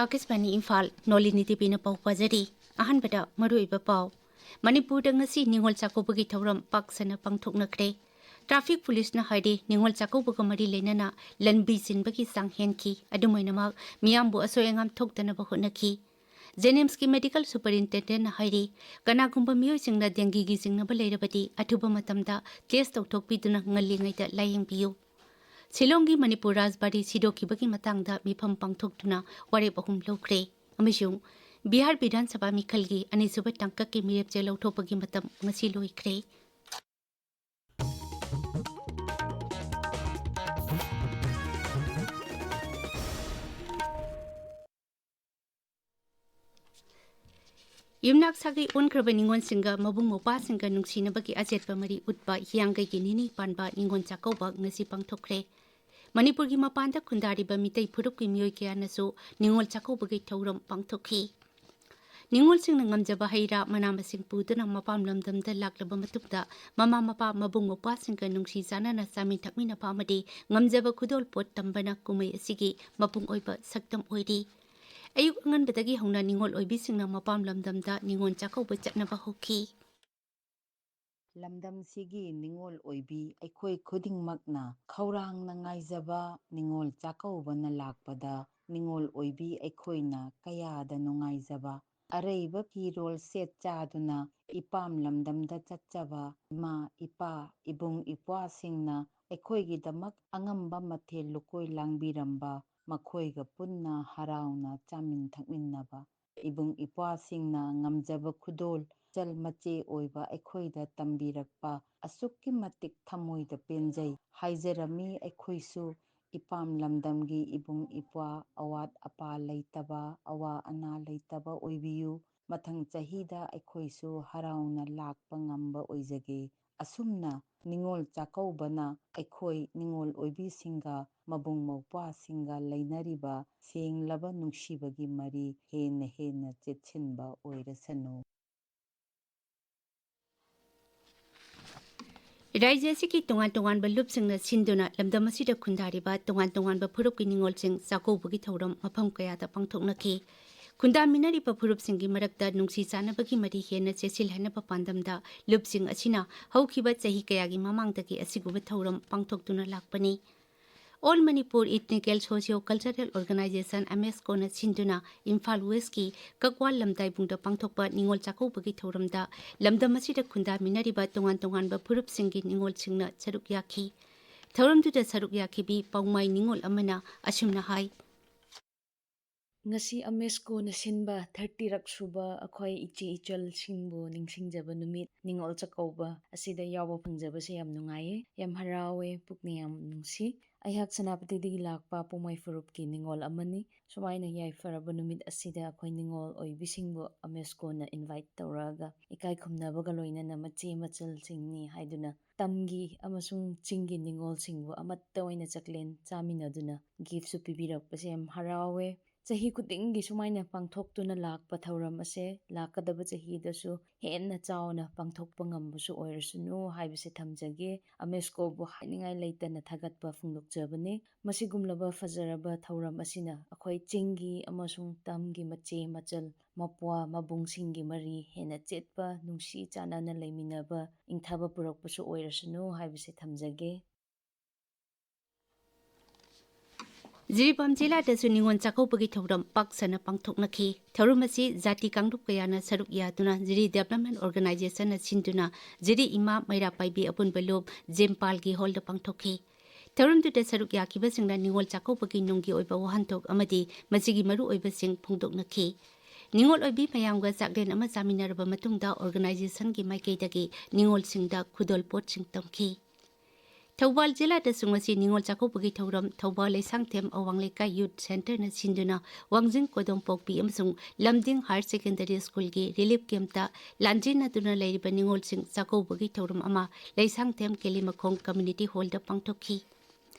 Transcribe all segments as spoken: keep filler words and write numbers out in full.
ꯑꯥꯀꯥꯁꯕꯥꯅꯤ ꯏꯝꯐꯥꯜ, ꯅꯣꯂꯤꯅꯤ ꯇꯤꯕꯤꯅ ꯄꯥꯎ ꯄꯥꯖꯔꯤ꯫ ꯑꯍꯥꯟꯕꯗ ꯃꯔꯨꯑꯣꯏꯕ ꯄꯥꯎ꯫ ꯃꯅꯤꯄꯨꯔꯗ ꯉꯁꯤ ꯅꯤꯉꯣꯜ ꯆꯥꯛꯀꯧꯕꯒꯤ ꯊꯧꯔꯝ ꯄꯥꯛ ꯁꯟꯅ ꯄꯥꯡꯊꯣꯛꯅꯈ꯭ꯔꯦ꯫ ꯇ꯭ꯔꯥꯐꯤꯛ ꯄꯨꯂꯤꯁꯅ ꯍꯥꯏꯔꯤ, ꯅꯤꯉꯣꯜ ꯆꯥꯛꯀꯧꯕꯒ ꯃꯔꯤ ꯂꯩꯅꯅ ꯂꯝꯕꯤ ꯆꯤꯟꯕꯒꯤ ꯆꯥꯡ ꯍꯦꯟꯈꯤ꯫ ꯑꯗꯨꯝ ꯑꯣꯏꯅꯃꯛ, ꯃꯤꯌꯥꯝꯕꯨ ꯑꯁꯣꯏ ꯑꯉꯥꯝ ꯊꯣꯛꯇꯅꯕ ꯍꯣꯠꯅꯈꯤ꯫ ꯖꯦꯅꯤꯝꯁꯀꯤ ꯃꯦꯗꯤꯀꯦꯜ ꯁꯨꯄꯔꯤꯟꯇꯦꯟꯗꯦꯟꯠꯅ ꯍꯥꯏꯔꯤ, ꯀꯅꯥꯒꯨꯝꯕ ꯃꯤꯑꯣꯏꯁꯤꯡꯅ ꯗꯦꯡꯒꯤꯒꯤ ꯆꯤꯡꯅꯕ ꯂꯩꯔꯕꯗꯤ, ꯑꯊꯨꯕ ꯃꯇꯝꯗ ꯇꯦꯁ ꯇꯧꯊꯣꯛꯄꯤꯗꯨꯅ ꯉꯜꯂꯤꯉꯩꯗ ꯂꯥꯌꯦꯡꯕꯤꯌꯨ꯫ ꯁꯤꯂꯣꯡꯒꯤ ꯃꯅꯤꯄꯨꯔ ꯔꯥꯖꯕꯥꯔꯤ ꯁꯤꯗꯣꯛꯈꯤꯕꯒꯤ ꯃꯇꯥꯡꯗ ꯃꯤꯐꯝ ꯄꯥꯡꯊꯣꯛꯇꯨꯅ ꯋꯥꯔꯦꯞ ꯑꯍꯨꯝ ꯂꯧꯈ꯭ꯔꯦ꯫ ꯑꯃꯁꯨꯡ ꯕꯤꯍꯥꯔ ꯕꯤꯙꯥꯟ ꯁꯚꯥ ꯃꯤꯈꯜꯒꯤ ꯑꯅꯤꯁꯨꯕ ꯇꯥꯡꯀꯛꯀꯤ ꯃꯤꯔꯦꯞ ꯆꯦ ꯂꯧꯊꯣꯛꯄꯒꯤ ꯃꯇꯝ ꯉꯁꯤ ꯂꯣꯏꯈ꯭ꯔꯦ꯫ ꯌꯨꯝꯅꯥꯛ ꯁꯥꯒꯩ ꯑꯣꯟꯈ꯭ꯔꯕ ꯅꯤꯉꯣꯜꯁꯤꯡꯒ ꯃꯕꯨꯡ ꯃꯧꯄ꯭ꯋꯥꯁꯤꯡꯒ ꯅꯨꯡꯁꯤꯅꯕꯒꯤ ꯑꯆꯦꯠꯄ ꯃꯔꯤ ꯎꯠꯄ ꯍꯤꯌꯥꯡꯒꯩꯒꯤ ꯅꯤꯅꯤ ꯄꯥꯟꯕ ꯅꯤꯉꯣꯜ ꯆꯥꯛꯀꯧꯕ ꯉꯁꯤ ꯄꯥꯡꯊꯣꯛꯈ꯭ꯔꯦ꯫ ꯃꯅꯤꯄꯨꯔꯒꯤ ꯃꯄꯥꯟꯗ ꯈꯨꯟꯗꯥꯔꯤꯕ ꯃꯤꯇꯩ ꯐꯨꯔꯨꯞꯀꯤ ꯃꯤꯑꯣꯏ ꯀꯌꯥꯅꯁꯨ ꯅꯤꯉꯣꯜ ꯆꯥꯛꯀꯧꯕꯒꯤ ꯊꯧꯔꯝ ꯄꯥꯡꯊꯣꯛꯈꯤ꯫ ꯅꯤꯉꯣꯜꯁꯤꯡꯅ ꯉꯝꯖꯕ ꯍꯩ ꯔꯥ, ꯃꯅꯥ ꯃꯁꯤꯡ ꯄꯨꯗꯨꯅ ꯃꯄꯥꯝ ꯂꯝꯗꯝꯗ ꯂꯥꯛꯂꯕ ꯃꯇꯨꯡꯗ, ꯃꯃꯥ ꯃꯄꯥ, ꯃꯕꯨꯡ ꯃꯧꯄ꯭ꯋꯥꯁꯤꯡꯒ ꯅꯨꯡꯁꯤ ꯆꯥꯟꯅꯅ ꯆꯥꯃꯤꯟ ꯊꯛꯃꯤꯟꯅꯕ ꯑꯃꯗꯤ ꯉꯝꯖꯕ ꯈꯨꯗꯣꯜ ꯄꯣꯠ ꯇꯝꯕꯅ ꯀꯨꯝꯍꯩ ꯑꯁꯤꯒꯤ ꯃꯄꯨꯡ ꯑꯣꯏꯕ ꯁꯛꯇꯝ ꯑꯣꯏꯔꯤ꯫ ꯑꯌꯨꯛ ꯑꯉꯟꯕꯗꯒꯤ ꯍꯧꯅ ꯅꯤꯉꯣꯜ ꯑꯣꯏꯕꯤꯁꯤꯡꯅ ꯃꯄꯥꯝ ꯂꯝꯗꯝꯗ ꯅꯤꯉꯣꯜ ꯆꯥꯛꯀꯧꯕ ꯆꯠꯅꯕ ꯍꯧꯈꯤ꯫ ꯂꯝꯗꯝꯁꯤꯒꯤ ꯅꯤꯉꯣꯜ ꯑꯣꯏꯕꯤ ꯑꯩꯈꯣꯏ ꯈꯨꯗꯤꯡꯃꯛꯅ ꯈꯧꯔꯥꯡꯅ ꯉꯥꯏꯖꯕ ꯅꯤꯉꯣꯜ ꯆꯥꯛꯀꯧꯕꯅ ꯂꯥꯛꯄꯗ, ꯅꯤꯉꯣꯜ ꯑꯣꯏꯕꯤ ꯑꯩꯈꯣꯏꯅ ꯀꯌꯥꯗ ꯅꯨꯡꯉꯥꯏꯖꯕ꯫ ꯑꯔꯩꯕ ꯐꯤꯔꯣꯜ ꯁꯦꯠ ꯆꯥꯗꯨꯅ ꯏꯄꯥꯝ ꯂꯝꯗꯝꯗ ꯆꯠꯆꯕ ꯏꯃꯥ, ꯏꯄꯥ, ꯏꯕꯨꯡ ꯏꯄ꯭ꯋꯥꯁꯤꯡꯅ ꯑꯩꯈꯣꯏꯒꯤꯗꯃꯛ ꯑꯉꯝꯕ ꯃꯊꯦꯜ ꯂꯨꯀꯣꯏ ꯂꯥꯡꯕꯤꯔꯝꯕ, ꯃꯈꯣꯏꯒ ꯄꯨꯟꯅ ꯍꯔꯥꯎꯅ ꯆꯥꯃꯤꯟ ꯊꯛꯃꯤꯟꯅꯕ꯫ ꯏꯕꯨꯡ ꯏꯄ꯭ꯋꯥꯁꯤꯡꯅ ꯉꯝꯖꯕ ꯈꯨꯗꯣꯜ, ꯃꯆꯜ ꯃꯆꯦ ꯑꯣꯏꯕ ꯑꯩꯈꯣꯏꯗ ꯇꯝꯕꯤꯔꯛꯄ ꯑꯁꯨꯛꯀꯤ ꯃꯇꯤꯛ ꯊꯃꯣꯏꯗ ꯄꯦꯟꯖꯩ꯫ ꯍꯥꯏꯖꯔꯝꯃꯤ ꯑꯩꯈꯣꯏꯁꯨ ꯏꯄꯥꯝ ꯂꯝꯗꯝꯒꯤ ꯏꯕꯨꯡ ꯏꯄ꯭ꯋꯥ, ꯑꯋꯥꯠ ꯑꯄꯥ ꯂꯩꯇꯕ, ꯑꯋꯥ ꯑꯅꯥ ꯂꯩꯇꯕ ꯑꯣꯏꯕꯤꯌꯨ꯫ ꯃꯊꯪ ꯆꯍꯤꯗ ꯑꯩꯈꯣꯏꯁꯨ ꯍꯔꯥꯎꯅ ꯂꯥꯛꯄ ꯉꯝꯕ ꯑꯣꯏꯖꯒꯦ꯫ ꯑꯁꯨꯝꯅ ꯅꯤꯉꯣꯜ ꯆꯥꯛꯀꯧꯕꯅ ꯑꯩꯈꯣꯏ ꯅꯤꯉꯣꯜ ꯑꯣꯏꯕꯤꯁꯤꯡꯒ ꯃꯕꯨꯡ ꯃꯧꯄ꯭ꯋꯥꯁꯤꯡꯒ ꯂꯩꯅꯔꯤꯕ ꯁꯦꯡꯂꯕ ꯅꯨꯡꯁꯤꯕꯒꯤ ꯃꯔꯤ ꯍꯦꯟꯅ ꯍꯦꯟꯅ ꯆꯦꯠꯁꯤꯟꯕ ꯑꯣꯏꯔꯁꯅꯨ꯫ ꯔꯥꯖ꯭ꯌ ꯑꯁꯤꯒꯤ ꯇꯣꯉꯥꯟ ꯇꯣꯉꯥꯟꯕ ꯂꯨꯞꯁꯤꯡꯅ ꯁꯤꯟꯗꯨꯅ ꯂꯝꯗꯝ ꯑꯁꯤꯗ ꯈꯨꯟꯗꯥꯔꯤꯕ ꯇꯣꯉꯥꯟ ꯇꯣꯉꯥꯟꯕ ꯐꯨꯔꯨꯞꯀꯤ ꯅꯤꯉꯣꯜꯁꯤꯡ ꯆꯥꯛꯀꯧꯕꯒꯤ ꯊꯧꯔꯝ ꯃꯐꯝ ꯀꯌꯥꯗ ꯄꯥꯡꯊꯣꯛꯅꯈꯤ꯫ ꯈꯨꯟꯗꯥꯃꯤꯟꯅꯔꯤꯕ ꯐꯨꯔꯨꯞꯁꯤꯡꯒꯤ ꯃꯔꯛꯇ ꯅꯨꯡꯁꯤ ꯆꯥꯟꯅꯕꯒꯤ ꯃꯔꯤ ꯍꯦꯟꯅ ꯆꯦꯠꯁꯤꯜꯍꯟꯅꯕ ꯄꯥꯟꯗꯝꯗ ꯂꯨꯞꯁꯤꯡ ꯑꯁꯤꯅ ꯍꯧꯈꯤꯕ ꯆꯍꯤ ꯀꯌꯥꯒꯤ ꯃꯃꯥꯡꯗꯒꯤ ꯑꯁꯤꯒꯨꯝꯕ ꯊꯧꯔꯝ ꯄꯥꯡꯊꯣꯛꯇꯨꯅ ꯂꯥꯛꯄꯅꯤ꯫ All Manipur Ethnical Socio Cultural Organization, M S ꯀꯣꯅ ꯁꯤꯟꯗꯨꯅ ꯏꯝꯐꯥꯜ ꯋꯦꯁꯀꯤ ꯀꯛꯋꯥꯜ ꯂꯝꯗꯥꯏꯕꯨꯡꯗ ꯄꯥꯡꯊꯣꯛꯄ ꯅꯤꯉꯣꯜ ꯆꯥꯛꯀꯧꯕꯒꯤ ꯊꯧꯔꯝꯗ ꯂꯝꯗꯝ ꯑꯁꯤꯗ ꯈꯨꯟꯗꯥꯃꯤꯟꯅꯔꯤꯕ ꯇꯣꯉꯥꯟ ꯇꯣꯉꯥꯟꯕ ꯐꯨꯔꯨꯞꯁꯤꯡꯒꯤ ꯅꯤꯉꯣꯜꯁꯤꯡꯅ ꯁꯔꯨꯛ ꯌꯥꯈꯤ꯫ ꯊꯧꯔꯝꯗꯨꯗ ꯁꯔꯨꯛ ꯌꯥꯈꯤꯕꯤ ꯄꯥꯎꯃꯥꯏ ꯅꯤꯉꯣꯜ ꯑꯃꯅ ꯑꯁꯨꯝꯅ ꯍꯥꯏ꯫ ꯉꯁꯤ ꯑꯦꯝ ꯑꯦꯁ ꯀꯣꯅ ꯁꯤꯟꯕ ꯊꯥꯔꯇꯤꯔꯛ ꯁꯨꯕ ꯑꯩꯈꯣꯏ ꯏꯆꯦ ꯏꯆꯜꯁꯤꯡꯕꯨ ꯅꯤꯡꯁꯤꯡꯖꯕ ꯅꯨꯃꯤꯠ ꯅꯤꯉꯣꯜ ꯆꯥꯛꯀꯧꯕ ꯑꯁꯤꯗ ꯌꯥꯎꯕ ꯐꯪꯖꯕꯁꯦ ꯌꯥꯝ ꯅꯨꯡꯉꯥꯏꯌꯦ, ꯌꯥꯝ ꯍꯔꯥꯎꯋꯦ, ꯄꯨꯛꯅꯤꯡ ꯌꯥꯝ ꯅꯨꯡꯁꯤ꯫ ꯑꯩꯍꯥꯛ ꯁꯦꯅꯥꯄꯇꯤꯗꯒꯤ ꯂꯥꯛꯄ ꯄꯣꯃꯥꯏ ꯐꯨꯔꯨꯞꯀꯤ ꯅꯤꯉꯣꯜ ꯑꯃꯅꯤ꯫ ꯁꯨꯃꯥꯏꯅ ꯌꯥꯏꯐꯔꯕ ꯅꯨꯃꯤꯠ ꯑꯁꯤꯗ ꯑꯩꯈꯣꯏ ꯅꯤꯉꯣꯜ ꯑꯣꯏꯕꯤꯁꯤꯡꯕꯨ ꯑꯦꯝ ꯑꯦꯁ ꯀꯣꯅ ꯏꯟꯚꯥꯏꯠ ꯇꯧꯔꯛꯑꯒ ꯏꯀꯥꯏ ꯈꯨꯝꯅꯕꯒ ꯂꯣꯏꯅꯅ ꯃꯆꯦ ꯃꯆꯜꯁꯤꯡꯅꯤ ꯍꯥꯏꯗꯨꯅ ꯇꯝꯒꯤ ꯑꯃꯁꯨꯡ ꯆꯤꯡꯒꯤ ꯅꯤꯉꯣꯜꯁꯤꯡꯕꯨ ꯑꯃꯠꯇ ꯑꯣꯏꯅ ꯆꯥꯛꯂꯦꯟ ꯆꯥꯃꯤꯟꯅꯗꯨꯅ ꯒꯤꯐꯁꯨ ꯄꯤꯕꯤꯔꯛꯄꯁꯦ ꯌꯥꯝ ꯍꯔꯥꯎꯋꯦ꯫ ꯆꯍꯤ ꯈꯨꯗꯤꯡꯒꯤ ꯁꯨꯃꯥꯏꯅ ꯄꯥꯡꯊꯣꯛꯇꯨꯅ ꯂꯥꯛꯄ ꯊꯧꯔꯝ ꯑꯁꯦ ꯂꯥꯛꯀꯗꯕ ꯆꯍꯤꯗꯁꯨ ꯍꯦꯟꯅ ꯆꯥꯎꯅ ꯄꯥꯡꯊꯣꯛꯄ ꯉꯝꯕꯁꯨ ꯑꯣꯏꯔꯁꯅꯨ ꯍꯥꯏꯕꯁꯦ ꯊꯝꯖꯒꯦ꯫ ꯑꯦꯝ ꯑꯦꯁ ꯀꯣꯕꯨ ꯍꯥꯏꯅꯤꯡꯉꯥꯏ ꯂꯩꯇꯅ ꯊꯥꯒꯠꯄ ꯐꯣꯡꯗꯣꯛꯆꯕꯅꯤ꯫ ꯃꯁꯤꯒꯨꯝꯂꯕ ꯐꯖꯔꯕ ꯊꯧꯔꯝ ꯑꯁꯤꯅ ꯑꯩꯈꯣꯏ ꯆꯤꯡꯒꯤ ꯑꯃꯁꯨꯡ ꯇꯝꯒꯤ ꯃꯆꯦ ꯃꯆꯜ, ꯃꯄ꯭ꯋꯥ ꯃꯕꯨꯡꯁꯤꯡꯒꯤ ꯃꯔꯤ ꯍꯦꯟꯅ ꯆꯦꯠꯄ, ꯅꯨꯡꯁꯤ ꯆꯥꯟꯅꯅ ꯂꯩꯃꯤꯟꯅꯕ, ꯏꯪꯊꯕ ꯄꯨꯔꯛꯄꯁꯨ ꯑꯣꯏꯔꯁꯅꯨ ꯍꯥꯏꯕꯁꯦ ꯊꯝꯖꯒꯦ꯫ ꯖꯤꯔꯤꯕꯥꯝ ꯖꯤꯂꯥꯗꯁꯨ ꯅꯤꯉꯣꯜ ꯆꯥꯛꯀꯧꯕꯒꯤ ꯊꯧꯔꯝ ꯄꯥꯛ ꯁꯟꯅ ꯄꯥꯡꯊꯣꯛꯅꯈꯤ꯫ ꯊꯧꯔꯝ ꯑꯁꯤ ꯖꯥꯇꯤ ꯀꯥꯡꯂꯨꯞ ꯀꯌꯥꯅ ꯁꯔꯨꯛ ꯌꯥꯗꯨꯅ ꯖꯤꯔꯤ ꯗꯦꯕꯂꯞꯃꯦꯟ ꯑꯣꯔꯒꯅꯥꯏꯖꯦꯁꯟꯅ ꯁꯤꯟꯗꯨꯅ ꯖꯤꯔꯤ ꯏꯃꯥ ꯃꯩꯔꯥ ꯄꯥꯏꯕꯤ ꯑꯄꯨꯟꯕ ꯂꯨꯞ ꯖꯦꯝꯄꯥꯜꯒꯤ ꯍꯣꯜꯗ ꯄꯥꯡꯊꯣꯛꯈꯤ꯫ ꯊꯧꯔꯝꯗꯨꯗ ꯁꯔꯨꯛ ꯌꯥꯈꯤꯕꯁꯤꯡꯅ ꯅꯤꯉꯣꯜ ꯆꯥꯛꯀꯧꯕꯒꯤ ꯅꯨꯡꯒꯤ ꯑꯣꯏꯕ ꯋꯥꯍꯟꯊꯣꯛ ꯑꯃꯗꯤ ꯃꯁꯤꯒꯤ ꯃꯔꯨꯑꯣꯏꯕꯁꯤꯡ ꯐꯣꯡꯗꯣꯛꯅꯈꯤ꯫ ꯅꯤꯉꯣꯜ ꯑꯣꯏꯕꯤ ꯃꯌꯥꯝꯒ ꯆꯥꯛꯂꯦꯟ ꯑꯃ ꯆꯥꯃꯤꯟꯅꯔꯕ ꯃꯇꯨꯡꯗ ꯑꯣꯔꯒꯅꯥꯏꯖꯦꯁꯟꯒꯤ ꯃꯥꯏꯀꯩꯗꯒꯤ ꯅꯤꯉꯣꯜꯁꯤꯡꯗ ꯈꯨꯗꯣꯜ ꯄꯣꯠꯁꯤꯡ ꯇꯝꯈꯤ꯫ ꯊꯧꯕꯥꯜ ꯖꯤꯂꯥꯗꯁꯨ ꯉꯁꯤ ꯅꯤꯉꯣꯜ ꯆꯥꯛꯀꯧꯕꯒꯤ ꯊꯧꯔꯝ ꯊꯧꯕꯥꯜ ꯂꯩꯁꯥꯡꯊꯦꯝ ꯑꯋꯥꯡ ꯂꯩꯀꯥꯏ ꯌꯨꯠ ꯁꯦꯟꯇꯔꯅ ꯁꯤꯟꯗꯨꯅ ꯋꯥꯡꯖꯤꯡ ꯀꯣꯗꯣꯝꯄꯣꯛꯄꯤ ꯑꯃꯁꯨꯡ ꯂꯝꯗꯤꯡ ꯍꯥꯌꯔ ꯁꯦꯀꯦꯟꯗꯔꯤ ꯁ꯭ꯀꯨꯜꯒꯤ ꯔꯤꯂꯤꯐ ꯀꯦꯝꯞꯇ ꯂꯥꯟꯖꯦꯟꯅꯗꯨꯅ ꯂꯩꯔꯤꯕ ꯅꯤꯉꯣꯜꯁꯤꯡ ꯆꯥꯛꯀꯧꯕꯒꯤ ꯊꯧꯔꯝ ꯑꯃ ꯂꯩꯁꯥꯡꯊꯦꯝ ꯀꯦꯂꯤꯃꯈꯣꯡ ꯀꯝꯃ꯭ꯌꯨꯅꯤꯇꯤ ꯍꯣꯜꯗ ꯄꯥꯡꯊꯣꯛꯈꯤ꯫